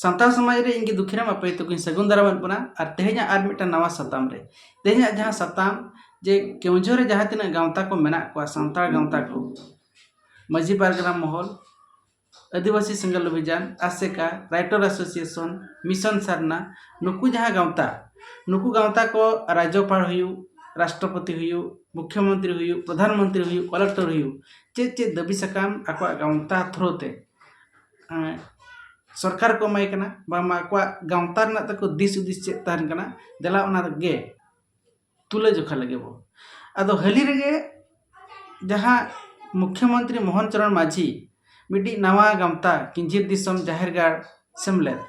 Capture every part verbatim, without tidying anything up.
ᱥᱟᱱᱛᱟᱲ ᱥᱚᱢᱟᱡᱽ ᱨᱮ ᱤᱧ ᱜᱮ ᱫᱩᱠᱷᱤᱨᱟᱢ ᱟᱯᱮ ᱛᱟᱠᱚᱧ ᱥᱟᱹᱜᱩᱱ ᱫᱟᱨᱟᱢᱮᱫ ᱵᱚᱱᱟ᱾ ᱟᱨ ᱛᱮᱦᱮᱧᱟᱜ ᱟᱨ ᱢᱤᱫᱴᱟᱝ ᱱᱟᱣᱟ ᱥᱟᱛᱟᱢ ᱨᱮ, ᱛᱮᱦᱮᱧᱟᱜ ᱡᱟᱦᱟᱸ ᱥᱟᱛᱟᱢ, ᱡᱮ ᱠᱮᱣᱚᱱᱡᱷᱚᱨ ᱨᱮ ᱡᱟᱦᱟᱸ ᱛᱤᱱᱟᱹᱜ ᱜᱟᱶᱛᱟ ᱠᱚ ᱢᱮᱱᱟᱜ ᱠᱚᱣᱟ, ᱥᱟᱱᱛᱟᱲ ᱜᱟᱶᱛᱟ ᱠᱚ, ᱢᱟᱹᱡᱷᱤ ᱯᱟᱨᱜᱟᱱᱟ ᱢᱚᱦᱚᱞ, ᱟᱹᱫᱤᱵᱟᱹᱥᱤ ᱥᱮᱸᱜᱮᱞ ᱚᱵᱷᱤᱡᱟᱱ, ᱟᱥᱮᱠᱟ, ᱨᱟᱭᱴᱚᱨ ᱮᱥᱳᱥᱤᱭᱮᱥᱚᱱ, ᱢᱤᱥᱚᱱ ᱥᱟᱨᱱᱟ, ᱱᱩᱠᱩ ᱡᱟᱦᱟᱸ ᱜᱟᱶᱛᱟ, ᱱᱩᱠᱩ ᱜᱟᱶᱛᱟ ᱠᱚ ᱨᱟᱡᱽᱡᱚᱯᱟᱲ ᱦᱩᱭᱩᱜ, ᱨᱟᱥᱴᱨᱚᱯᱚᱛᱤ ᱦᱩᱭᱩᱜ, ᱢᱩᱠᱷᱭᱚᱢᱚᱱᱛᱨᱤ ᱦᱩᱭᱩᱜ, ᱯᱨᱚᱫᱷᱟᱱ ᱢᱚᱱᱛᱨᱤ ᱦᱩᱭᱩᱜ, ᱠᱚᱞᱮᱠᱴᱚᱨ ᱦᱩᱭᱩᱜ, ᱪᱮᱫ ᱪᱮᱫ ᱫᱟᱹᱵᱤ ᱥᱟᱠᱟᱢ ᱟᱠᱚᱣᱟᱜ ᱜᱟᱶᱛᱟ ᱛᱷᱨᱳ ᱛᱮ, ᱮᱸ, ᱥᱚᱨᱠᱟᱨ ᱠᱚ ᱮᱢᱟᱭ ᱠᱟᱱᱟ, ᱵᱟᱝᱢᱟ ᱟᱠᱚᱣᱟᱜ ᱜᱟᱶᱛᱟ ᱨᱮᱱᱟᱜ ᱛᱟᱠᱚ ᱫᱤᱥ ᱦᱩᱫᱤᱥ ᱪᱮᱫ ᱛᱟᱦᱮᱱ ᱠᱟᱱᱟ, ᱫᱮᱞᱟ ᱚᱱᱟ ᱜᱮ ᱛᱩᱞᱟᱹ ᱡᱚᱠᱷᱟ ᱞᱟᱹᱜᱤᱫ ᱵᱚ᱾ ᱟᱫᱚ ᱦᱟᱹᱞᱤ ᱨᱮᱜᱮ ᱡᱟᱦᱟᱸ ᱢᱩᱠᱷᱭᱚᱢᱚᱱᱛᱨᱤ ᱢᱳᱦᱚᱱ ᱪᱚᱨᱚᱬ ᱢᱟᱹᱡᱷᱤ ᱢᱤᱫᱴᱤᱡ ᱱᱟᱣᱟ ᱜᱟᱶᱛᱟ ᱠᱤᱧᱡᱷᱤᱨ ᱫᱤᱥᱚᱢ ᱡᱟᱦᱮᱨ ᱜᱟᱲ ᱥᱮᱢᱞᱮᱫ,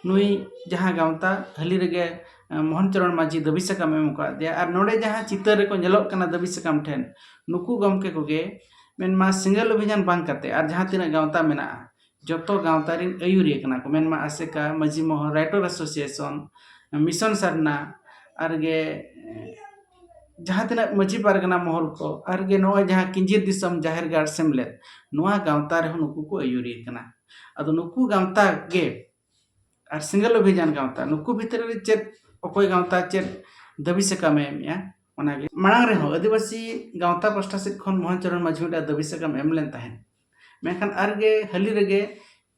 ᱱᱩᱭ ᱡᱟᱦᱟᱸ ᱜᱟᱶᱛᱟ ᱦᱟᱹᱞᱤ ᱨᱮᱜᱮ, ᱮᱸ, ᱢᱳᱦᱚᱱ ᱪᱚᱨᱚᱬ ᱢᱟᱹᱡᱷᱤ ᱫᱟᱹᱵᱤ ᱥᱟᱠᱟᱢ ᱮᱢ ᱟᱠᱟᱫ ᱫᱮᱭᱟ, ᱟᱨ ᱱᱚᱰᱮ ᱡᱟᱦᱟᱸ ᱪᱤᱛᱟᱹᱨ ᱨᱮᱠᱚ ᱧᱮᱞᱚᱜ ᱠᱟᱱᱟ ᱫᱟᱹᱵᱤ ᱥᱟᱠᱟᱢ ᱴᱷᱮᱱ, ᱱᱩᱠᱩ ᱜᱚᱢᱠᱮ ᱠᱚᱜᱮ ᱢᱮᱱᱢᱟ ᱥᱮᱸᱜᱮᱞ ᱚᱵᱷᱤᱡᱟᱱ ᱵᱟᱝ ᱠᱟᱛᱮ ᱟᱨ ᱡᱟᱦᱟᱸ ᱛᱤᱱᱟᱹᱜ ᱜᱟᱶᱛᱟ ᱢᱮᱱᱟᱜᱼᱟ, ᱡᱚᱛᱚ ᱜᱟᱶᱛᱟ ᱨᱤᱱ ᱟᱹᱭᱩᱨᱤᱭᱟᱹ ᱠᱟᱱᱟ ᱠᱚ, ᱢᱮᱱᱢᱟ ᱟᱥᱮᱠᱟ, ᱢᱟᱹᱡᱷᱤ ᱢᱚᱦᱚᱞ, ᱨᱟᱭᱴᱚᱨ ᱮᱥᱳᱥᱤᱭᱮᱥᱚᱱ, ᱢᱤᱥᱚᱱ ᱥᱟᱨᱱᱟ, ᱟᱨ ᱜᱮ ᱡᱟᱦᱟᱸ ᱛᱤᱱᱟᱹᱜ ᱢᱟᱹᱡᱷᱤ ᱯᱟᱨᱜᱟᱱᱟ ᱢᱚᱦᱚᱞ ᱠᱚ, ᱟᱨ ᱜᱮ ᱱᱚᱜᱼᱚᱭ ᱡᱟᱦᱟᱸ ᱠᱤᱧᱡᱷᱤᱨ ᱫᱤᱥᱚᱢ ᱡᱟᱦᱮᱨ ᱜᱟᱲ ᱥᱮᱢᱞᱮᱫ, ᱱᱚᱣᱟ ᱜᱟᱶᱛᱟ ᱨᱮᱦᱚᱸ ᱱᱩᱠᱩ ᱠᱚ ᱟᱹᱭᱩᱨᱤᱭᱟᱹ ᱠᱟᱱᱟ᱾ ᱟᱫᱚ ᱱᱩᱠᱩ ᱜᱟᱶᱛᱟ ᱜᱮ ᱟᱨ ᱥᱮᱸᱜᱮᱞ ᱚᱵᱷᱤᱡᱟᱱ ᱜᱟᱶᱛᱟ, ᱱᱩᱠᱩ ᱵᱷᱤᱛᱨᱤ ᱨᱮ ᱪᱮᱫ, ᱚᱠᱚᱭ ᱜᱟᱶᱛᱟ ᱪᱮᱫ ᱫᱟᱹᱵᱤ ᱥᱟᱠᱟᱢᱮ ᱮᱢᱮᱜᱼᱟ, ᱚᱱᱟᱜᱮ᱾ ᱢᱟᱲᱟᱝ ᱨᱮᱦᱚᱸ ᱟᱹᱫᱤᱵᱟᱹᱥᱤ ᱜᱟᱶᱛᱟ ᱯᱟᱥᱴᱟ ᱥᱮᱫ ᱠᱷᱚᱱ ᱢᱳᱦᱚᱱ ᱪᱚᱨᱚᱬ ᱢᱟᱹᱡᱷᱤ ᱢᱤᱫᱴᱟᱝ ᱫᱟᱹᱵᱤ ᱥᱟᱠᱟᱢ ᱮᱢ ᱞᱮᱱ ᱛᱟᱦᱮᱸᱫ, ᱢᱮᱱᱠᱷᱟᱱ ᱟᱨ ᱜᱮ ᱦᱟᱹᱞᱤ ᱨᱮᱜᱮ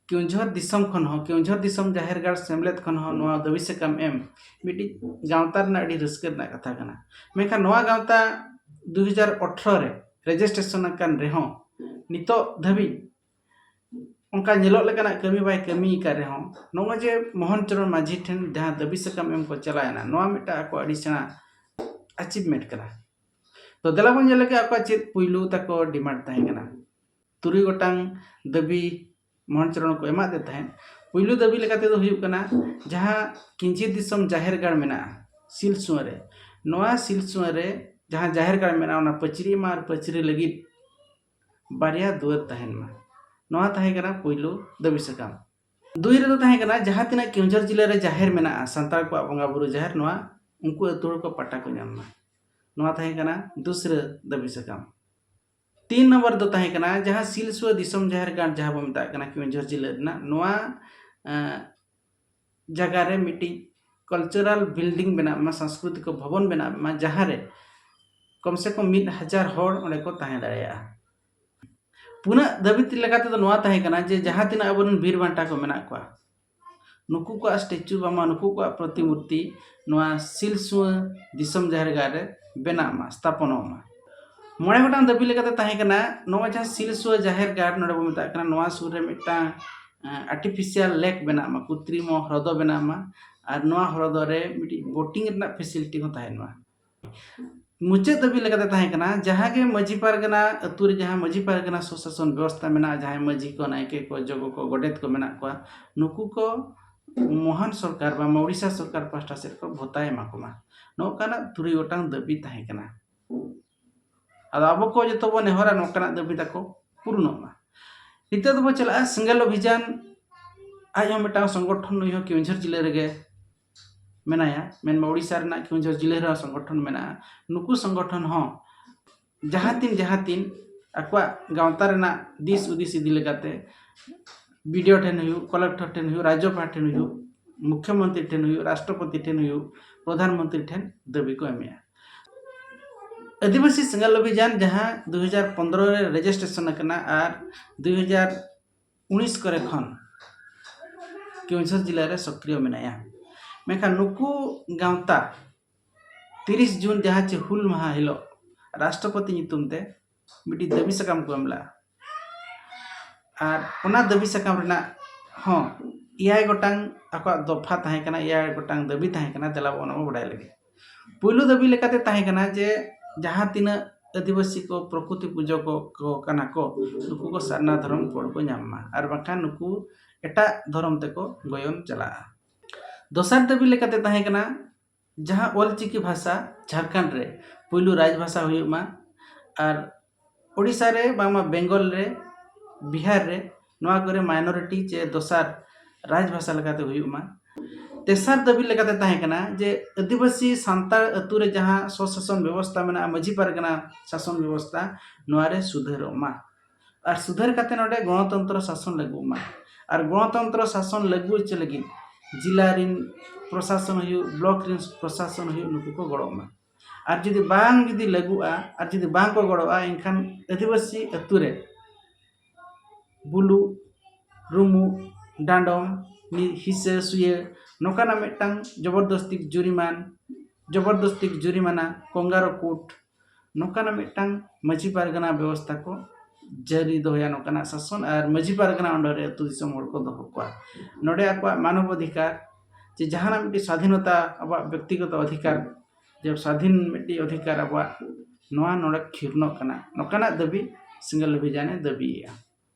ᱠᱮᱣᱚᱱᱡᱷᱚᱨ ᱫᱤᱥᱚᱢ ᱠᱷᱚᱱ ᱦᱚᱸ, ᱠᱮᱣᱚᱱᱡᱷᱚᱨ ᱫᱤᱥᱚᱢ ᱡᱟᱦᱮᱨ ᱜᱟᱲ ᱥᱮᱢᱞᱮᱫ ᱠᱷᱚᱱ ᱦᱚᱸ ᱱᱚᱣᱟ ᱫᱟᱹᱵᱤ ᱥᱟᱠᱟᱢ ᱮᱢ ᱢᱤᱫᱴᱤᱡ ᱜᱟᱶᱛᱟ ᱨᱮᱱᱟᱜ ᱟᱹᱰᱤ ᱨᱟᱹᱥᱠᱟᱹ ᱨᱮᱱᱟᱜ ᱠᱟᱛᱷᱟ ᱠᱟᱱᱟ᱾ ᱢᱮᱱᱠᱷᱟᱱ ᱱᱚᱣᱟ ᱜᱟᱶᱛᱟ ᱫᱩ ᱦᱟᱡᱟᱨ ᱟᱴᱷᱨᱚ ᱨᱮ ᱨᱮᱡᱤᱥᱴᱨᱮᱥᱚᱱ ᱟᱠᱟᱱ ᱨᱮᱦᱚᱸ, ᱱᱤᱛᱚᱜ ᱫᱷᱟᱹᱵᱤᱡ ᱚᱱᱠᱟ ᱧᱮᱞᱚᱜ ᱞᱮᱠᱟᱱᱟᱜ ᱠᱟᱹᱢᱤ ᱵᱟᱭ ᱠᱟᱹᱢᱤ ᱟᱠᱟᱫ ᱨᱮᱦᱚᱸ, ᱱᱚᱜᱼᱚᱭ ᱡᱮ ᱢᱳᱦᱚᱱ ᱪᱚᱨᱚᱬ ᱢᱟᱹᱡᱷᱤ ᱴᱷᱮᱱ ᱡᱟᱦᱟᱸ ᱫᱟᱹᱵᱤ ᱥᱟᱠᱟᱢ ᱮᱢ ᱠᱚ ᱪᱟᱞᱟᱣᱮᱱᱟ, ᱱᱚᱣᱟ ᱢᱤᱫᱴᱟᱝ ᱟᱠᱚ ᱟᱹᱰᱤ ᱥᱮᱬᱟ ᱟᱪᱤᱵᱷᱢᱮᱱᱴ ᱠᱟᱱᱟ᱾ ᱛᱚ ᱫᱮᱞᱟ ᱵᱚᱱ ᱧᱮᱞ ᱞᱮᱜᱮ ᱟᱠᱚᱣᱟᱜ ᱪᱮᱫ ᱯᱩᱭᱞᱩ ᱛᱟᱠᱚ ᱰᱤᱢᱟᱱᱰ ᱛᱟᱦᱮᱸ ᱠᱟᱱᱟ᱾ ᱛᱩᱨᱩᱭ ᱜᱚᱴᱟᱝ ᱫᱟᱹᱵᱤ ᱢᱳᱦᱚᱱ ᱪᱚᱨᱚᱬ ᱠᱚ ᱮᱢᱟᱫ ᱫᱮ ᱛᱟᱦᱮᱸᱫ᱾ ᱯᱩᱭᱞᱩ ᱫᱟᱹᱵᱤ ᱞᱮᱠᱟ ᱛᱮᱫᱚ ᱦᱩᱭᱩᱜ ᱠᱟᱱᱟ, ᱡᱟᱦᱟᱸ ᱠᱤᱧᱡᱷᱤᱨ ᱫᱤᱥᱚᱢ ᱡᱟᱦᱮᱨ ᱜᱟᱲ ᱢᱮᱱᱟᱜᱼᱟ ᱥᱤᱞᱥᱩᱣᱟᱹ ᱨᱮ, ᱱᱚᱣᱟ ᱥᱤᱞᱥᱩᱣᱟᱹ ᱨᱮ ᱡᱟᱦᱟᱸ ᱡᱟᱦᱮᱨ ᱜᱟᱲ ᱢᱮᱱᱟᱜᱼᱟ, ᱚᱱᱟ ᱯᱟᱹᱪᱨᱤ ᱮᱢᱟ ᱟᱨ ᱯᱟᱹᱪᱨᱤ ᱞᱟᱹᱜᱤᱫ ᱵᱟᱨᱭᱟ ᱫᱩᱣᱟᱹᱨ ᱛᱟᱦᱮᱱ ᱢᱟ᱾ ᱱᱚᱣᱟ ᱛᱟᱦᱮᱸ ᱠᱟᱱᱟ ᱯᱩᱭᱞᱩ ᱫᱟᱹᱵᱤ ᱥᱟᱠᱟᱢ᱾ ᱫᱩᱭ ᱨᱮᱫᱚ ᱛᱟᱦᱮᱸ ᱠᱟᱱᱟ, ᱡᱟᱦᱟᱸ ᱛᱤᱱᱟᱹᱜ ᱠᱮᱣᱚᱱᱡᱷᱚᱨ ᱡᱤᱞᱟᱹ ᱨᱮ ᱡᱟᱦᱮᱨ ᱢᱮᱱᱟᱜᱼᱟ, ᱥᱟᱱᱛᱟᱲ ᱠᱚᱣᱟᱜ ᱵᱚᱸᱜᱟ ᱵᱩᱨᱩ ᱡᱟᱦᱮᱨ, ᱱᱚᱣᱟ ᱩᱱᱠᱩ ᱟᱹᱛᱩ ᱦᱚᱲ ᱠᱚ ᱯᱟᱴᱟ ᱠᱚ ᱧᱟᱢ ᱢᱟ᱾ ᱱᱚᱣᱟ ᱛᱟᱦᱮᱸ ᱠᱟᱱᱟ ᱫᱩᱥᱨᱟᱹ ᱫᱟᱹᱵᱤ ᱥᱟᱠᱟᱢ᱾ ᱛᱤᱱ ᱱᱚᱢᱵᱚᱨ ᱫᱚ ᱛᱟᱦᱮᱸ ᱠᱟᱱᱟ, ᱡᱟᱦᱟᱸ ᱥᱤᱞᱥᱩᱣᱟᱹ ᱫᱤᱥᱚᱢ ᱡᱟᱦᱮᱨ ᱜᱟᱲ ᱡᱟᱦᱟᱸ ᱵᱚᱱ ᱢᱮᱛᱟᱜ ᱠᱟᱱᱟ ᱠᱮᱣᱚᱱᱡᱷᱚᱨ ᱡᱤᱞᱟᱹ ᱨᱮᱱᱟᱜ, ᱱᱚᱣᱟ ᱮᱸ, ᱡᱟᱭᱜᱟ ᱨᱮ ᱢᱤᱫᱴᱤᱡ ᱠᱟᱞᱪᱟᱨᱟᱞ ᱵᱤᱞᱰᱤᱝ ᱵᱮᱱᱟᱜ ᱢᱟ, ᱥᱟᱝᱥᱠᱨᱤᱛᱤᱠ ᱵᱷᱚᱵᱚᱱ ᱵᱮᱱᱟᱜ ᱢᱟ, ᱡᱟᱦᱟᱸ ᱨᱮ ᱠᱚᱢ ᱥᱮ ᱠᱚᱢ ᱢᱤᱫ ᱦᱟᱡᱟᱨ ᱦᱚᱲ ᱚᱸᱰᱮ ᱠᱚ ᱛᱟᱦᱮᱸ ᱫᱟᱲᱮᱭᱟᱜᱼᱟ᱾ ᱯᱩᱱᱟᱜ ᱫᱟᱹᱵᱤ ᱞᱮᱠᱟ ᱛᱮᱫᱚ ᱱᱚᱣᱟ ᱛᱟᱦᱮᱸ ᱠᱟᱱᱟ ᱡᱮ ᱡᱟᱦᱟᱸ ᱛᱤᱱᱟᱹᱜ ᱟᱵᱚᱨᱮᱱ ᱵᱤᱨ ᱵᱟᱱᱴᱟ ᱠᱚ ᱢᱮᱱᱟᱜ ᱠᱚᱣᱟ, ᱱᱩᱠᱩ ᱠᱚᱣᱟᱜ ᱥᱴᱮᱪᱩ ᱵᱟᱝᱢᱟ ᱱᱩᱠᱩ ᱠᱚᱣᱟᱜ ᱯᱨᱚᱛᱤᱢᱩᱨᱛᱤ ᱱᱚᱣᱟ ᱥᱤᱞᱥᱩᱣᱟᱹ ᱫᱤᱥᱚᱢ ᱡᱟᱦᱮᱨ ᱜᱟᱲ ᱨᱮ ᱵᱮᱱᱟᱜ ᱢᱟ, ᱥᱛᱷᱟᱯᱚᱱᱚᱜ ᱢᱟ᱾ ᱢᱚᱬᱮ ᱜᱚᱴᱟᱝ ᱫᱟᱹᱵᱤ ᱞᱮᱠᱟᱛᱮ ᱛᱟᱦᱮᱸ ᱠᱟᱱᱟ, ᱱᱚᱣᱟ ᱡᱟᱦᱟᱸ ᱥᱤᱞᱥᱩᱣᱟᱹ ᱡᱟᱦᱮᱨ ᱜᱟᱲ ᱱᱚᱰᱮ ᱵᱚ ᱢᱮᱛᱟᱜ ᱠᱟᱱᱟ, ᱱᱚᱣᱟ ᱥᱩᱨ ᱨᱮ ᱢᱤᱫᱴᱟᱝ ᱟᱨᱴᱤᱯᱷᱤᱥᱤᱭᱟᱞ ᱞᱮᱠ ᱵᱮᱱᱟᱜ ᱢᱟ, ᱠᱩᱛᱨᱤᱢᱚ ᱦᱨᱚᱫᱚ ᱵᱮᱱᱟᱜ ᱢᱟ, ᱟᱨ ᱱᱚᱣᱟ ᱦᱨᱚᱫᱚ ᱨᱮ ᱢᱤᱫᱴᱤᱡ ᱵᱳᱴᱤᱝ ᱨᱮᱱᱟᱜ ᱯᱷᱮᱥᱤᱞᱤᱴᱤ ᱦᱚᱸ ᱛᱟᱦᱮᱱ ᱢᱟ᱾ ᱢᱩᱪᱟᱹᱫ ᱫᱟᱹᱵᱤ ᱞᱮᱠᱟᱛᱮ ᱛᱟᱦᱮᱸ ᱠᱟᱱᱟ, ᱡᱟᱦᱟᱸ ᱜᱮ ᱢᱟᱹᱡᱷᱤ ᱯᱟᱨᱜᱟᱱᱟ ᱟᱹᱛᱩ ᱨᱮ ᱡᱟᱦᱟᱸ ᱢᱟᱹᱡᱷᱤ ᱯᱟᱨᱜᱟᱱᱟ ᱥᱩᱥᱟᱥᱚᱱ ᱵᱮᱵᱚᱥᱛᱷᱟ ᱢᱮᱱᱟᱜᱼᱟ, ᱡᱟᱦᱟᱸᱭ ᱢᱟᱹᱡᱷᱤ ᱠᱚ, ᱱᱟᱭᱠᱮ ᱠᱚ, ᱡᱚᱜᱚ ᱠᱚ, ᱜᱚᱰᱮᱛ ᱠᱚ ᱢᱮᱱᱟᱜ ᱠᱚᱣᱟ, ᱱᱩᱠᱩ ᱠᱚ ᱢᱚᱦᱟᱱ ᱥᱚᱨᱠᱟᱨ ᱵᱟᱝᱢᱟ ᱳᱰᱤᱥᱟ ᱥᱚᱨᱠᱟᱨ ᱯᱟᱦᱴᱟ ᱥᱮᱫ ᱠᱷᱚᱱ ᱵᱷᱚᱛᱟᱭ ᱮᱢᱟ ᱠᱚᱢᱟ᱾ ᱱᱚᱝᱠᱟᱱᱟᱜ ᱛᱩᱨᱩᱭ ᱜᱚᱴᱟᱝ ᱫᱟᱹᱵᱤ ᱛᱟᱦᱮᱸ ᱠᱟᱱᱟ᱾ ᱟᱫᱚ ᱟᱵᱚ ᱠᱚ ᱡᱚᱛᱚ ᱵᱚᱱ ᱱᱮᱦᱚᱨᱟ ᱱᱚᱝᱠᱟᱱᱟᱜ ᱫᱟᱹᱵᱤ ᱛᱟᱠᱚ ᱯᱩᱨᱩᱱᱚᱜ ᱢᱟ᱾ ᱱᱤᱛᱚᱜ ᱫᱚᱵᱚ ᱪᱟᱞᱟᱜᱼᱟ ᱥᱮᱸᱜᱮᱞ ᱚᱵᱷᱤᱡᱟᱱ᱾ ᱟᱡ ᱦᱚᱸ ᱢᱤᱫᱴᱟᱝ ᱥᱚᱝᱜᱚᱴᱷᱚᱱ, ᱱᱩᱭ ᱦᱚᱸ ᱠᱮᱣᱚᱱᱡᱷᱚᱨ ᱡᱤᱞᱟᱹ ᱨᱮᱜᱮ ᱢᱮᱱᱟᱭᱟ, ᱢᱮᱱᱢᱟ ᱳᱰᱤᱥᱟ ᱨᱮᱱᱟᱜ ᱠᱮᱣᱚᱱᱡᱷᱚᱨ ᱡᱤᱞᱟᱹ ᱨᱮᱦᱚᱸ ᱥᱚᱝᱜᱚᱴᱷᱚᱱ ᱢᱮᱱᱟᱜᱼᱟ᱾ ᱱᱩᱠᱩ ᱥᱚᱝᱜᱚᱴᱷᱚᱱ ᱦᱚᱸ ᱡᱟᱦᱟᱸ ᱛᱤᱱ ᱡᱟᱦᱟᱸ ᱛᱤᱱ ᱟᱠᱚᱣᱟᱜ ᱜᱟᱶᱛᱟ ᱨᱮᱱᱟᱜ ᱫᱤᱥ ᱦᱩᱫᱤᱥ ᱤᱫᱤ ᱞᱮᱠᱟᱛᱮ ᱵᱤᱰᱤᱳ ᱴᱷᱮᱱ ᱦᱩᱭᱩᱜ, ᱠᱚᱞᱮᱠᱴᱚᱨ ᱴᱷᱮᱱ ᱦᱩᱭᱩᱜ, ᱨᱟᱡᱽᱡᱚᱯᱟᱲ ᱴᱷᱮᱱ ᱦᱩᱭᱩᱜ, ᱢᱩᱠᱷᱭᱚᱢᱚᱱᱛᱨᱤ ᱴᱷᱮᱱ ᱦᱩᱭᱩᱜ, ᱨᱟᱥᱴᱨᱚᱯᱚᱛᱤ ᱴᱷᱮᱱ ᱦᱩᱭᱩᱜ, ᱯᱨᱚᱫᱷᱟᱱ ᱢᱚᱱᱛᱨᱤ ᱴᱷᱮᱱ ᱫᱟᱹᱵᱤ ᱠᱚ ᱮᱢᱮᱜᱼᱟ᱾ ᱟᱹᱫᱤᱵᱟᱹᱥᱤ ᱥᱮᱸᱜᱮᱞ ᱚᱵᱷᱤᱡᱟᱱ ᱡᱟᱦᱟᱸ ᱫᱩ ᱦᱟᱡᱟᱨ ᱯᱚᱱᱫᱽᱨᱚ ᱨᱮ ᱨᱮᱡᱤᱥᱴᱨᱮᱥᱚᱱ ᱟᱠᱟᱱᱟ ᱟᱨ ᱫᱩ ᱦᱟᱡᱟᱨ ᱩᱱᱤᱥ ᱠᱚᱨᱮ ᱠᱷᱚᱱ ᱠᱮᱣᱚᱱᱡᱷᱚᱨ ᱡᱤᱞᱟᱹ ᱨᱮ ᱥᱚᱠᱨᱤᱭᱚ ᱢᱮᱱᱟᱭᱟ᱾ ᱢᱮᱱᱠᱷᱟᱱ ᱱᱩᱠᱩ ᱜᱟᱶᱛᱟ ᱛᱤᱨᱤᱥ ᱡᱩᱱ ᱡᱟᱦᱟᱸ ᱪᱮ ᱦᱩᱞ ᱢᱟᱦᱟ ᱦᱤᱞᱳᱜ ᱨᱟᱥᱴᱨᱚᱯᱚᱛᱤ ᱧᱩᱛᱩᱢ ᱛᱮ ᱢᱤᱫᱴᱤᱡ ᱫᱟᱹᱵᱤ ᱥᱟᱠᱟᱢ ᱠᱚ ᱮᱢ ᱞᱮᱫᱼᱟ᱾ ᱟᱨ ᱚᱱᱟ ᱫᱟᱹᱵᱤ ᱥᱟᱠᱟᱢ ᱨᱮᱱᱟᱜ ᱦᱚᱸ ᱮᱭᱟᱭ ᱜᱚᱴᱟᱝ ᱟᱠᱚᱣᱟᱜ ᱫᱚᱯᱷᱟ ᱛᱟᱦᱮᱸ ᱠᱟᱱᱟ, ᱮᱭᱟᱭ ᱜᱚᱴᱟᱝ ᱫᱟᱹᱵᱤ ᱛᱟᱦᱮᱸ ᱠᱟᱱᱟ᱾ ᱫᱮᱞᱟ ᱵᱚᱱ ᱚᱱᱟ ᱵᱚᱱ ᱵᱟᱰᱟᱭ ᱞᱮᱜᱮ᱾ ᱯᱩᱭᱞᱩ ᱫᱟᱹᱵᱤ ᱞᱮᱠᱟᱛᱮ ᱛᱟᱦᱮᱸ ᱠᱟᱱᱟ ᱡᱮ ᱡᱟᱦᱟᱸ ᱛᱤᱱᱟᱹᱜ ᱟᱹᱫᱤᱵᱟᱹᱥᱤ ᱠᱚ ᱯᱨᱚᱠᱨᱤᱛᱤ ᱯᱩᱡᱟᱹ ᱠᱚ, ᱠᱚ ᱠᱟᱱᱟ ᱠᱚ, ᱱᱩᱠᱩ ᱠᱚ ᱥᱟᱨᱱᱟ ᱫᱷᱚᱨᱚᱢ ᱠᱳᱰ ᱠᱚ ᱧᱟᱢ ᱢᱟ, ᱟᱨ ᱵᱟᱝᱠᱷᱟᱱ ᱱᱩᱠᱩ ᱮᱴᱟᱜ ᱫᱷᱚᱨᱚᱢ ᱛᱮᱠᱚ ᱜᱚᱭᱚᱱ ᱪᱟᱞᱟᱜᱼᱟ᱾ ᱫᱚᱥᱟᱨ ᱫᱟᱹᱵᱤ ᱞᱮᱠᱟᱛᱮ ᱛᱟᱦᱮᱸ ᱠᱟᱱᱟ ᱡᱟᱦᱟᱸ ᱚᱞᱪᱤᱠᱤ ᱵᱷᱟᱥᱟ ᱡᱷᱟᱲᱠᱷᱚᱸᱰ ᱨᱮ ᱯᱩᱭᱞᱩ ᱨᱟᱡᱽ ᱵᱷᱟᱥᱟ ᱦᱩᱭᱩᱜ ᱢᱟ, ᱟᱨ ᱳᱰᱤᱥᱟ ᱨᱮ ᱵᱟᱝᱢᱟ ᱵᱮᱝᱜᱚᱞ ᱨᱮ, ᱵᱤᱦᱟᱨ ᱨᱮ, ᱱᱚᱣᱟ ᱠᱚᱨᱮ ᱢᱟᱭᱱᱚᱨᱤᱴᱤ ᱪᱮ ᱫᱚᱥᱟᱨ ᱨᱟᱡᱽ ᱵᱷᱟᱥᱟ ᱞᱮᱠᱟᱛᱮ ᱦᱩᱭᱩᱜ ᱢᱟ᱾ ᱛᱮᱥᱟᱨ ᱫᱟᱹᱵᱤ ᱞᱮᱠᱟᱛᱮ ᱛᱟᱦᱮᱸ ᱠᱟᱱᱟ ᱡᱮ ᱟᱹᱫᱤᱵᱟᱹᱥᱤ ᱥᱟᱱᱛᱟᱲ ᱟᱹᱛᱩ ᱨᱮ ᱡᱟᱦᱟᱸ ᱥᱚᱥᱟᱥᱚᱱ ᱵᱮᱵᱚᱥᱛᱷᱟ ᱢᱮᱱᱟᱜᱼᱟ, ᱢᱟᱹᱡᱷᱤ ᱯᱟᱨᱜᱟᱱᱟ ᱥᱟᱥᱚᱱ ᱵᱮᱵᱚᱥᱛᱷᱟ, ᱱᱚᱣᱟ ᱨᱮ ᱥᱩᱫᱷᱟᱹᱨᱚᱜ ᱢᱟ᱾ ᱟᱨ ᱥᱩᱫᱷᱟᱹᱨ ᱠᱟᱛᱮ ᱱᱚᱰᱮ ᱜᱚᱱᱚᱛᱚᱱᱛᱨᱚ ᱥᱟᱥᱚᱱ ᱞᱟᱹᱜᱩᱜ ᱢᱟ᱾ ᱟᱨ ᱜᱚᱱᱚᱛᱚᱱᱛᱨᱚ ᱥᱟᱥᱚᱱ ᱞᱟᱹᱜᱩ ᱦᱚᱪᱚ ᱞᱟᱹᱜᱤᱫ ᱡᱮᱞᱟ ᱨᱤᱱ ᱯᱨᱚᱥᱟᱥᱚᱱ ᱦᱩᱭᱩᱜ, ᱵᱞᱚᱠ ᱨᱤᱱ ᱯᱨᱚᱥᱟᱥᱚᱱ ᱦᱩᱭᱩᱜ, ᱱᱩᱠᱩ ᱠᱚ ᱜᱚᱲᱚᱜ ᱢᱟ᱾ ᱟᱨ ᱡᱩᱫᱤ ᱵᱟᱝ ᱡᱩᱫᱤ ᱞᱟᱹᱜᱩᱜᱼᱟ, ᱟᱨ ᱡᱩᱫᱤ ᱵᱟᱝ ᱠᱚ ᱜᱚᱲᱚᱜᱼᱟ, ᱮᱱᱠᱷᱟᱱ ᱟᱹᱫᱤᱵᱟᱹᱥᱤ ᱟᱹᱛᱩ ᱨᱮ ᱵᱩᱞᱩᱜ, ᱨᱩᱢᱩᱜ, ᱰᱟᱸᱰᱚᱢ, ᱱᱤ-, ᱦᱤᱥᱟᱹ ᱥᱩᱭᱟᱹ, ᱱᱚᱝᱠᱟᱱᱟᱜ ᱢᱤᱫᱴᱟᱝ ᱡᱚᱵᱚᱨᱫᱚᱥᱛᱤ ᱡᱩᱨᱤᱢᱟᱱ, ᱡᱚᱵᱚᱨᱫᱚᱥᱛᱤ ᱡᱩᱨᱤᱢᱟᱱᱟ, ᱠᱚᱝᱜᱟᱨᱚ ᱠᱳᱰ, ᱱᱚᱝᱠᱟᱱᱟᱜ ᱢᱤᱫᱴᱟᱝ ᱢᱟᱹᱡᱷᱤ ᱯᱟᱨᱜᱟᱱᱟ ᱵᱮᱵᱚᱥᱛᱷᱟ ᱠᱚ ᱡᱟᱹᱨᱤ ᱫᱚᱦᱚᱭᱟ, ᱱᱚᱝᱠᱟᱱᱟᱜ ᱥᱟᱥᱚᱱ, ᱟᱨ ᱢᱟᱹᱡᱷᱤ ᱯᱟᱨᱜᱟᱱᱟ ᱚᱸᱰᱮ ᱨᱮ ᱟᱹᱛᱩ ᱫᱤᱥᱚᱢ ᱦᱚᱲ ᱠᱚ ᱫᱚᱦᱚ ᱠᱚᱣᱟ᱾ ᱱᱚᱰᱮ ᱟᱠᱚᱣᱟᱜ ᱢᱟᱱᱚᱵ ᱚᱫᱷᱤᱠᱟᱨ, ᱡᱮ ᱡᱟᱦᱟᱱᱟᱜ ᱢᱤᱫᱴᱤᱡ ᱥᱟᱫᱷᱤᱱᱚᱛᱟ, ᱟᱵᱚᱣᱟᱜ ᱵᱮᱠᱛᱤᱜᱚᱛᱚ ᱚᱫᱷᱤᱠᱟᱨ, ᱡᱮ ᱥᱟᱫᱷᱤᱱ ᱢᱤᱫᱴᱤᱡ ᱚᱫᱷᱤᱠᱟᱨ ᱟᱵᱚᱣᱟᱜ, ᱱᱚᱣᱟ ᱱᱚᱰᱮ ᱠᱷᱤᱨᱱᱚᱜ ᱠᱟᱱᱟ, ᱱᱚᱝᱠᱟᱱᱟᱜ ᱫᱟᱹᱵᱤ ᱥᱤᱸᱜᱟᱞ ᱚᱵᱷᱤᱡᱟᱱᱮ ᱫᱟᱹᱵᱤᱭᱮᱫᱼᱟ᱾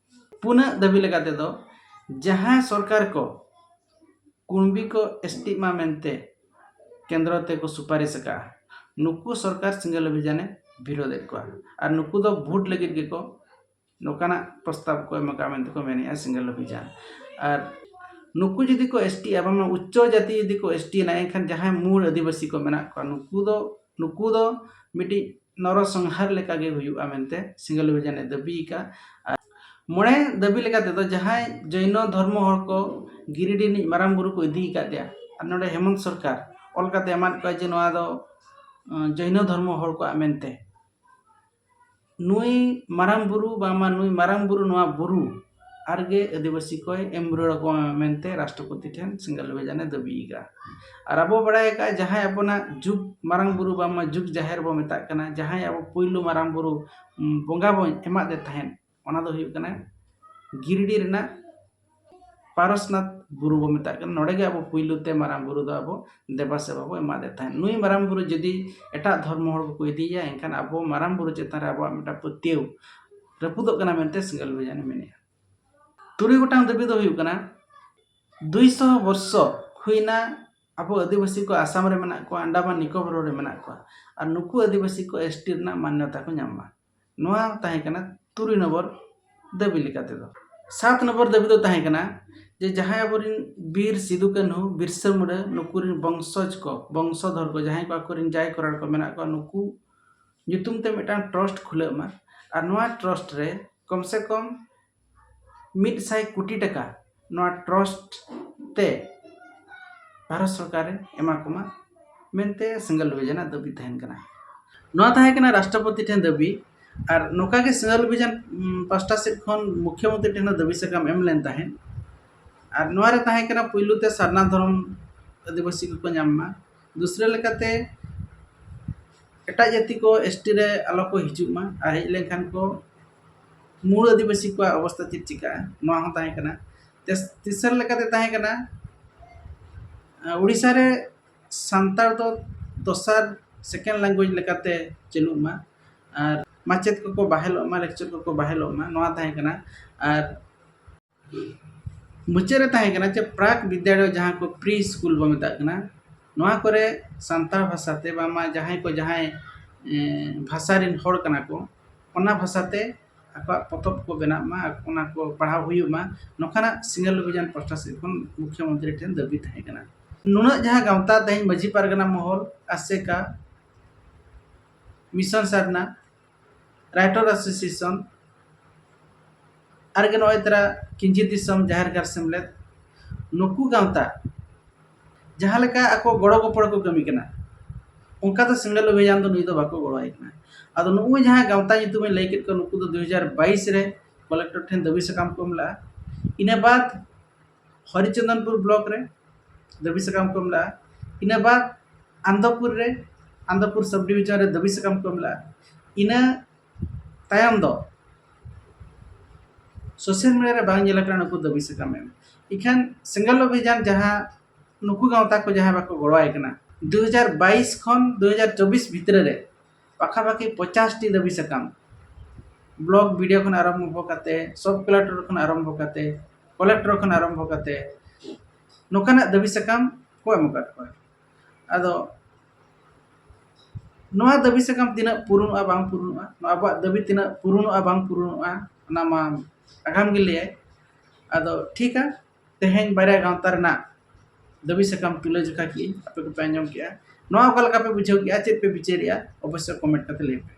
ᱯᱩᱱᱟᱹᱜ ᱫᱟᱹᱵᱤ ᱞᱮᱠᱟ ᱛᱮᱫᱚ, ᱡᱟᱦᱟᱸᱭ ᱥᱚᱨᱠᱟᱨ ᱠᱚ ᱠᱩᱬᱵᱤ ᱠᱚ ᱮᱥᱴᱤᱜ ᱢᱟ ᱢᱮᱱᱛᱮ ᱠᱮᱱᱫᱨᱚ ᱛᱮᱠᱚ ᱥᱩᱯᱟᱨᱤᱥ ᱟᱠᱟᱫᱼᱟ, ᱱᱩᱠᱩ ᱥᱚᱨᱠᱟᱨ ᱥᱤᱸᱜᱟᱞ ᱚᱵᱷᱤᱡᱟᱱᱮ ᱵᱤᱨᱳᱫᱮᱫ ᱠᱚᱣᱟ᱾ ᱟᱨ ᱱᱩᱠᱩ ᱫᱚ ᱵᱷᱳᱴ ᱞᱟᱹᱜᱤᱫ ᱜᱮᱠᱚ ᱱᱚᱝᱠᱟᱱᱟᱜ ᱯᱨᱚᱥᱛᱟᱵ ᱠᱚ ᱮᱢ ᱟᱠᱟᱫᱼᱟ ᱢᱮᱱᱛᱮ ᱠᱚ ᱢᱮᱱᱮᱫᱼᱟ ᱥᱤᱸᱜᱟᱞ ᱚᱵᱷᱤᱡᱟᱱ᱾ ᱟᱨ ᱱᱩᱠᱩ ᱡᱩᱫᱤ ᱠᱚ ᱮᱥᱴᱤᱜᱼᱟ, ᱵᱟᱝᱢᱟ ᱩᱪᱪᱚ ᱡᱟᱹᱛᱤ ᱡᱩᱫᱤ ᱠᱚ ᱮᱥᱴᱤᱭᱮᱱᱟ, ᱮᱱᱠᱷᱟᱱ ᱡᱟᱦᱟᱸᱭ ᱢᱩᱲ ᱟᱹᱫᱤᱵᱟᱹᱥᱤ ᱠᱚ ᱢᱮᱱᱟᱜ ᱠᱚᱣᱟ, ᱱᱩᱠᱩ ᱫᱚ, ᱱᱩᱠᱩ ᱫᱚ ᱢᱤᱫᱴᱤᱡ ᱱᱚᱨᱚᱥᱚᱝᱦᱟᱨ ᱞᱮᱠᱟᱜᱮ ᱦᱩᱭᱩᱜᱼᱟ ᱢᱮᱱᱛᱮ ᱥᱤᱸᱜᱟᱞ ᱚᱵᱷᱤᱡᱟᱱᱮ ᱫᱟᱹᱵᱤ ᱟᱠᱟᱫᱼᱟ᱾ ᱟᱨ ᱢᱚᱬᱮ ᱫᱟᱹᱵᱤ ᱞᱮᱠᱟ ᱛᱮᱫᱚ, ᱡᱟᱦᱟᱸᱭ ᱡᱚᱭᱱᱚ ᱫᱷᱚᱨᱢᱚ ᱦᱚᱲ ᱠᱚ ᱜᱤᱨᱤᱰᱤ ᱨᱤᱱᱤᱡ ᱢᱟᱨᱟᱝ ᱵᱩᱨᱩ ᱠᱚ ᱤᱫᱤ ᱟᱠᱟᱫᱮᱭᱟ, ᱟᱨ ᱱᱚᱰᱮ ᱦᱮᱢᱚᱱᱛ ᱥᱚᱨᱠᱟᱨ ᱚᱞ ᱠᱟᱛᱮ ᱮᱢᱟᱫ ᱠᱚᱣᱟ ᱡᱮ ᱱᱚᱣᱟ ᱫᱚ, ᱟᱸ, ᱡᱚᱭᱱᱚ ᱫᱷᱚᱨᱢᱚ ᱦᱚᱲ ᱠᱚᱣᱟᱜ ᱢᱮᱱᱛᱮ᱾ ᱱᱩᱭ ᱢᱟᱨᱟᱝ ᱵᱩᱨᱩ, ᱵᱟᱝᱢᱟ ᱱᱩᱭ ᱢᱟᱨᱟᱝ ᱵᱩᱨᱩ ᱱᱚᱣᱟ ᱵᱩᱨᱩ ᱟᱨᱜᱮ ᱟᱹᱫᱤᱵᱟᱹᱥᱤ ᱠᱚᱭ ᱮᱢ ᱨᱩᱣᱟᱹᱲ ᱟᱠᱚᱣᱟ ᱢᱮᱱᱛᱮ ᱨᱟᱥᱴᱨᱚᱯᱚᱛᱤ ᱴᱷᱮᱱ ᱥᱤᱸᱜᱟᱞ ᱚᱵᱷᱤᱡᱟᱱᱮ ᱫᱟᱹᱵᱤ ᱟᱠᱟᱫᱼᱟ᱾ ᱟᱨ ᱟᱵᱚ ᱵᱟᱲᱟᱭ ᱟᱠᱟᱫᱼᱟ, ᱡᱟᱦᱟᱸᱭ ᱟᱵᱚᱱᱟᱜ ᱡᱩᱜᱽ ᱢᱟᱨᱟᱝ ᱵᱩᱨᱩ, ᱵᱟᱝᱢᱟ ᱡᱩᱜᱽ ᱡᱟᱦᱮᱨ ᱵᱚ ᱢᱮᱛᱟᱜ ᱠᱟᱱᱟ, ᱡᱟᱦᱟᱸᱭ ᱟᱵᱚ ᱯᱩᱭᱞᱩ ᱢᱟᱨᱟᱝ ᱵᱩᱨᱩ, ᱩᱢ, ᱵᱚᱸᱜᱟ ᱵᱚᱱ ᱮᱢᱟᱫᱮ ᱛᱟᱦᱮᱸᱫ, ᱚᱱᱟ ᱫᱚ ᱦᱩᱭᱩᱜ ᱠᱟᱱᱟ ᱜᱤᱨᱤᱰᱤ ᱨᱮᱱᱟᱜ ᱯᱟᱨᱚᱥᱱᱟᱛᱷ ᱵᱩᱨᱩ ᱵᱚ ᱢᱮᱛᱟᱜ ᱠᱟᱱᱟ᱾ ᱱᱚᱰᱮ ᱜᱮ ᱟᱵᱚ ᱯᱩᱭᱞᱩ ᱛᱮ ᱢᱟᱨᱟᱝ ᱵᱩᱨᱩ ᱫᱚ ᱟᱵᱚ ᱫᱮᱵᱟ ᱥᱮᱵᱟ ᱵᱚ ᱮᱢᱟᱫᱮ ᱛᱟᱦᱮᱸᱫ᱾ ᱱᱩᱭ ᱢᱟᱨᱟᱝ ᱵᱩᱨᱩ ᱡᱩᱫᱤ ᱮᱴᱟᱜ ᱫᱷᱚᱨᱢᱚ ᱦᱚᱲ ᱠᱚᱠᱚ ᱤᱫᱤᱭᱮᱭᱟ, ᱮᱱᱠᱷᱟᱱ ᱟᱵᱚ ᱢᱟᱨᱟᱝ ᱵᱩᱨᱩ ᱪᱮᱛᱟᱱ ᱨᱮ ᱟᱵᱚᱣᱟᱜ ᱢᱤᱫᱴᱟᱝ ᱯᱟᱹᱛᱭᱟᱹᱣ ᱨᱟᱹᱯᱩᱫᱚᱜ ᱠᱟᱱᱟ ᱢᱮᱱᱛᱮ ᱥᱤᱸᱜᱟᱞ ᱚᱵᱷᱤᱡᱟᱱᱮ ᱢᱮᱱᱮᱫᱼᱟ᱾ ᱛᱩᱨᱩᱭ ᱜᱚᱴᱟᱝ ᱫᱟᱹᱵᱤ ᱫᱚ ᱦᱩᱭᱩᱜ ᱠᱟᱱᱟ, ᱫᱩᱭᱥᱚ ᱵᱚᱨᱥᱚ ᱦᱩᱭᱱᱟ ᱟᱵᱚ ᱟᱹᱫᱤᱵᱟᱹᱥᱤ ᱠᱚ ᱟᱥᱟᱢ ᱨᱮ ᱢᱮᱱᱟᱜ ᱠᱚᱣᱟ, ᱟᱱᱰᱟᱢᱟᱱ ᱱᱤᱠᱳᱵᱚᱨ ᱨᱮ ᱢᱮᱱᱟᱜ ᱠᱚᱣᱟ, ᱟᱨ ᱱᱩᱠᱩ ᱟᱹᱫᱤᱵᱟᱹᱥᱤ ᱠᱚ ᱮᱥᱴᱤ ᱨᱮᱱᱟᱜ ᱢᱟᱱᱱᱚᱛᱟ ᱠᱚ ᱧᱟᱢ ᱢᱟ᱾ ᱱᱚᱣᱟ ᱛᱟᱦᱮᱸ ᱠᱟᱱᱟ ᱛᱩᱨᱩᱭ ᱱᱚᱢᱵᱚᱨ ᱫᱟᱹᱵᱤ ᱞᱮᱠᱟ ᱛᱮᱫᱚ᱾ ᱥᱟᱛ ᱱᱚᱢᱵᱚᱨ ᱫᱟᱹᱵᱤ ᱫᱚ ᱛᱟᱦᱮᱸ ᱠᱟᱱᱟ ᱡᱮ ᱡᱟᱦᱟᱸᱭ ᱟᱵᱚᱨᱮᱱ ᱵᱤᱨ ᱥᱤᱫᱩ ᱠᱟᱹᱱᱦᱩ, ᱵᱤᱨᱥᱟᱹ ᱢᱩᱱᱰᱟᱹ, ᱱᱩᱠᱩ ᱨᱮᱱ ᱵᱚᱝᱥᱚᱡᱽ ᱠᱚ, ᱵᱚᱝᱥᱚᱫᱷᱚᱨ ᱠᱚ, ᱡᱟᱦᱟᱸᱭ ᱠᱚ ᱟᱠᱚᱨᱮᱱ ᱡᱟᱭ ᱠᱚᱨᱟᱲ ᱠᱚ ᱢᱮᱱᱟᱜ ᱠᱚᱣᱟ, ᱱᱩᱠᱩ ᱧᱩᱛᱩᱢ ᱛᱮ ᱢᱤᱫᱴᱟᱝ ᱴᱨᱟᱥᱴ ᱠᱷᱩᱞᱟᱹᱜ ᱢᱟ᱾ ᱟᱨ ᱱᱚᱣᱟ ᱴᱨᱟᱥᱴ ᱨᱮ ᱠᱚᱢ ᱥᱮ ᱠᱚᱢ ᱢᱤᱫ ᱥᱟᱭ ᱠᱳᱴᱤ ᱴᱟᱠᱟ ᱱᱚᱣᱟ ᱴᱨᱟᱥᱴ ᱛᱮ ᱵᱷᱟᱨᱚᱛ ᱥᱚᱨᱠᱟᱨᱮ ᱮᱢᱟ ᱠᱚᱢᱟ ᱢᱮᱱᱛᱮ ᱥᱮᱸᱜᱮᱞ ᱚᱵᱷᱤᱡᱟᱱᱟᱜ ᱫᱟᱹᱵᱤ ᱛᱟᱦᱮᱱ ᱠᱟᱱᱟ᱾ ᱱᱚᱣᱟ ᱛᱟᱦᱮᱸ ᱠᱟᱱᱟ ᱨᱟᱥᱴᱨᱚᱯᱚᱛᱤ ᱴᱷᱮᱱ ᱫᱟᱹᱵᱤ᱾ ᱟᱨ ᱱᱚᱝᱠᱟ ᱜᱮ ᱥᱮᱸᱜᱮᱞ ᱚᱵᱷᱤᱡᱟᱱ ᱯᱟᱥᱴᱟ ᱥᱮᱫ ᱠᱷᱚᱱ ᱢᱩᱠᱷᱭᱚᱢᱚᱱᱛᱨᱤ ᱴᱷᱮᱱ ᱦᱚᱸ ᱫᱟᱹᱵᱤ ᱥᱟᱠᱟᱢ ᱮᱢ ᱞᱮᱱ ᱛᱟᱦᱮᱸᱫ᱾ ᱟᱨ ᱱᱚᱣᱟ ᱨᱮ ᱛᱟᱦᱮᱸ ᱠᱟᱱᱟ ᱯᱩᱭᱞᱩ ᱛᱮ ᱥᱟᱨᱱᱟ ᱫᱷᱚᱨᱚᱢ ᱟᱹᱫᱤᱵᱟᱹᱥᱤ ᱠᱚᱠᱚ ᱧᱟᱢ ᱢᱟ, ᱫᱩᱥᱨᱟᱹ ᱞᱮᱠᱟᱛᱮ ᱮᱴᱟᱜ ᱡᱟᱹᱛᱤ ᱠᱚ ᱮᱥᱴᱤ ᱨᱮ ᱟᱞᱚ ᱠᱚ ᱦᱤᱡᱩᱜ ᱢᱟ, ᱟᱨ ᱦᱮᱡ ᱞᱮᱱᱠᱷᱟᱱ ᱠᱚ ᱢᱩᱞ ᱟᱹᱫᱤᱵᱟᱹᱥᱤ ᱠᱚᱣᱟᱜ ᱚᱵᱚᱥᱛᱟ ᱪᱮᱫ ᱪᱤᱠᱟᱹᱜᱼᱟ, ᱱᱚᱣᱟ ᱦᱚᱸ ᱛᱟᱦᱮᱸ ᱠᱟᱱᱟ᱾ ᱛᱮᱥ- ᱛᱮᱥᱟᱨ ᱞᱮᱠᱟᱛᱮ ᱛᱟᱦᱮᱸ ᱠᱟᱱᱟ ᱩᱲᱤᱥᱥᱟ ᱨᱮ ᱥᱟᱱᱛᱟᱲ ᱫᱚ ᱫᱚᱥᱟᱨ ᱥᱮᱠᱮᱱᱰ ᱞᱮᱝᱜᱩᱭᱮᱡᱽ ᱞᱮᱠᱟᱛᱮ ᱪᱟᱹᱞᱩᱜ ᱢᱟ, ᱟᱨ ᱢᱟᱪᱮᱫ ᱠᱚᱠᱚ ᱵᱟᱦᱟᱞᱚᱜ ᱢᱟ, ᱞᱮᱠᱪᱟᱨ ᱠᱚᱠᱚ ᱵᱟᱦᱟᱞᱚᱜ ᱢᱟ, ᱱᱚᱣᱟ ᱛᱟᱦᱮᱸ ᱠᱟᱱᱟ᱾ ᱟᱨ ᱢᱩᱪᱟᱹᱫ ᱨᱮ ᱛᱟᱦᱮᱸ ᱠᱟᱱᱟ ᱡᱮ ᱯᱨᱟᱠ ᱵᱤᱫᱽᱭᱟᱞᱚᱭ, ᱡᱟᱦᱟᱸ ᱠᱚ ᱯᱨᱤ ᱥᱠᱩᱞ ᱵᱚ ᱢᱮᱛᱟᱜ ᱠᱟᱱᱟ, ᱱᱚᱣᱟ ᱠᱚᱨᱮ ᱥᱟᱱᱛᱟᱲ ᱵᱷᱟᱥᱟᱛᱮ ᱵᱟᱝᱢᱟ ᱡᱟᱦᱟᱸᱭ ᱠᱚ ᱡᱟᱦᱟᱸᱭ ᱵᱷᱟᱥᱟ ᱨᱮᱱ ᱦᱚᱲ ᱠᱟᱱᱟ ᱠᱚ, ᱚᱱᱟ ᱵᱷᱟᱥᱟᱛᱮ ᱟᱠᱚᱣᱟᱜ ᱯᱚᱛᱚᱵ ᱠᱚ ᱵᱮᱱᱟᱜ ᱢᱟ, ᱚᱱᱟ ᱠᱚ ᱯᱟᱲᱦᱟᱣ ᱦᱩᱭᱩᱜ ᱢᱟ, ᱱᱚᱝᱠᱟᱱᱟᱜ ᱥᱮᱸᱜᱮᱞ ᱚᱵᱷᱤᱡᱟᱱ ᱯᱟᱥᱴᱟ ᱥᱮᱫ ᱠᱷᱚᱱ ᱢᱩᱠᱷᱭᱚᱢᱚᱱᱛᱨᱤ ᱴᱷᱮᱱ ᱫᱟᱹᱵᱤ ᱛᱟᱦᱮᱸ ᱠᱟᱱᱟ᱾ ᱱᱩᱱᱟᱹᱜ ᱡᱟᱦᱟᱸ ᱜᱟᱶᱛᱟ ᱛᱮᱦᱮᱧ ᱢᱟᱹᱡᱷᱤ ᱯᱟᱨᱜᱟᱱᱟ ᱢᱚᱦᱚᱞ, ᱟᱥᱮᱠᱟ, ᱢᱤᱥᱚᱱ ᱥᱟᱨᱱᱟ, ᱨᱟᱭᱴᱟᱨ ᱮᱥᱳᱥᱤᱭᱮᱥᱚᱱ, ᱟᱨ ᱜᱮ ᱱᱚᱜᱼᱚᱭ ᱛᱟᱨᱟ ᱠᱤᱧᱡᱷᱤ ᱫᱤᱥᱚᱢ ᱡᱟᱦᱮᱨ ᱜᱟᱲ ᱥᱮᱢᱞᱮᱫ, ᱱᱩᱠᱩ ᱜᱟᱶᱛᱟ ᱡᱟᱦᱟᱸ ᱞᱮᱠᱟ ᱟᱠᱚ ᱜᱚᱲᱚ ᱜᱚᱯᱚᱲᱚ ᱠᱚ ᱠᱟᱹᱢᱤ ᱠᱟᱱᱟ, ᱚᱱᱠᱟ ᱫᱚ ᱥᱮᱸᱜᱮᱞ ᱚᱵᱷᱤᱡᱟᱱ ᱫᱚ ᱱᱩᱭ ᱫᱚ ᱵᱟᱠᱚ ᱜᱚᱲᱚᱣᱟᱭ ᱠᱟᱱᱟ᱾ ᱟᱫᱚ ᱱᱩᱜᱼᱩᱭ ᱡᱟᱦᱟᱸ ᱜᱟᱶᱛᱟ ᱧᱩᱛᱩᱢᱤᱧ ᱞᱟᱹᱭ ᱠᱮᱫ ᱠᱚᱣᱟ, ᱱᱩᱠᱩ ᱫᱚ ᱫᱩ ᱦᱟᱡᱟᱨ ᱵᱟᱭᱤᱥ ᱨᱮ ᱠᱚᱞᱮᱠᱴᱚᱨ ᱴᱷᱮᱱ ᱫᱟᱹᱵᱤ ᱥᱟᱠᱟᱢ ᱠᱚ ᱮᱢ ᱞᱮᱫᱼᱟ᱾ ᱤᱱᱟᱹ ᱵᱟᱫ ᱦᱚᱨᱤᱪᱚᱸᱫᱚᱱᱯᱩᱨ ᱵᱞᱚᱠ ᱨᱮ ᱫᱟᱹᱵᱤ ᱥᱟᱠᱟᱢ ᱠᱚ ᱮᱢ ᱞᱮᱫᱼᱟ᱾ ᱤᱱᱟᱹ ᱵᱟᱫ ᱟᱱᱫᱚᱯᱩᱨ ᱨᱮ, ᱟᱱᱫᱚᱯᱩᱨ ᱥᱟᱵ ᱰᱤᱵᱷᱤᱡᱚᱱ ᱨᱮ ᱫᱟᱹᱵᱤ ᱥᱟᱠᱟᱢ ᱠᱚ ᱮᱢ ᱞᱮᱫᱼᱟ᱾ ᱤᱱᱟᱹ ᱛᱟᱭᱚᱢ ᱫᱚ ᱥᱳᱥᱟᱞ ᱢᱤᱰᱤᱭᱟ ᱨᱮ ᱵᱟᱝ ᱧᱮᱞ ᱟᱠᱟᱱᱟ ᱱᱩᱠᱩ ᱫᱟᱹᱵᱤ ᱥᱟᱠᱟᱢ ᱮᱢ᱾ ᱤᱠᱷᱟᱹᱱ ᱥᱮᱸᱜᱮᱞ ᱚᱵᱷᱤᱡᱟᱱ ᱡᱟᱦᱟᱸ ᱱᱩᱠᱩ ᱜᱟᱶᱛᱟ ᱠᱚ ᱡᱟᱦᱟᱸᱭ ᱵᱟᱠᱚ ᱜᱚᱲᱚᱣᱟᱭ ᱠᱟᱱᱟ, ᱫᱩ ᱦᱟᱡᱟᱨ ᱵᱟᱭᱤᱥ ᱠᱷᱚᱱ ᱫᱩ ᱦᱟᱡᱟᱨ ᱪᱚᱵᱵᱤᱥ ᱵᱷᱤᱛᱨᱤ ᱨᱮ ᱯᱟᱠᱷᱟᱯᱟᱠᱷᱤ ᱯᱚᱧᱪᱟᱥ ᱴᱤ ᱫᱟᱹᱵᱤ ᱥᱟᱠᱟᱢ, ᱵᱞᱚᱠ ᱵᱤᱰᱤᱭᱳ ᱠᱷᱚᱱ ᱟᱨᱟᱢᱵᱷᱚ ᱠᱟᱛᱮ, ᱥᱚᱵ ᱠᱟᱞᱮᱠᱴᱚᱨ ᱠᱷᱚᱱ ᱟᱨᱟᱢᱵᱷᱚ ᱠᱟᱛᱮ, ᱠᱚᱞᱮᱠᱴᱚᱨ ᱠᱷᱚᱱ ᱟᱨᱟᱢᱵᱷᱚ ᱠᱟᱛᱮ, ᱱᱚᱝᱠᱟᱱᱟᱜ ᱫᱟᱹᱵᱤ ᱥᱟᱠᱟᱢ ᱠᱚ ᱮᱢ ᱟᱠᱟᱫ ᱠᱚᱣᱟ᱾ ᱟᱫᱚ ᱱᱚᱣᱟ ᱫᱟᱹᱵᱤ ᱥᱟᱠᱟᱢ ᱛᱤᱱᱟᱹᱜ ᱯᱩᱨᱩᱱᱚᱜᱼᱟ, ᱵᱟᱝ ᱯᱩᱨᱩᱱᱚᱜᱼᱟ, ᱱᱚᱣᱟ ᱟᱵᱚᱣᱟᱜ ᱫᱟᱹᱵᱤ ᱛᱤᱱᱟᱹᱜ ᱯᱩᱨᱩᱱᱚᱜᱼᱟ, ᱵᱟᱝ ᱯᱩᱨᱩᱱᱚᱜᱼᱟ, ᱚᱱᱟ ᱢᱟ ᱟᱜᱟᱢ ᱜᱮ ᱞᱟᱹᱭᱟᱭ᱾ ᱟᱫᱚ ᱴᱷᱤᱠᱟ, ᱛᱮᱦᱮᱧ ᱵᱟᱨᱭᱟ ᱜᱟᱶᱛᱟ ᱨᱮᱱᱟᱜ ᱫᱟᱹᱵᱤ ᱥᱟᱠᱟᱢ ᱛᱩᱞᱟᱹ ᱡᱚᱠᱷᱟ ᱠᱮᱜᱼᱟᱹᱧ, ᱟᱯᱮ ᱠᱚᱯᱮ ᱟᱸᱡᱚᱢ ᱠᱮᱜᱼᱟ᱾ ᱱᱚᱣᱟ ᱚᱠᱟ ᱞᱮᱠᱟ ᱯᱮ ᱵᱩᱡᱷᱟᱹᱣ ᱠᱮᱜᱼᱟ, ᱪᱮᱫ ᱯᱮ ᱵᱤᱪᱟᱹᱨᱮᱜᱼᱟ, ᱚᱵᱚᱥᱥᱳᱭ ᱠᱚᱢᱮᱱᱴ ᱠᱟᱛᱮ ᱞᱟᱹᱭ ᱯᱮ᱾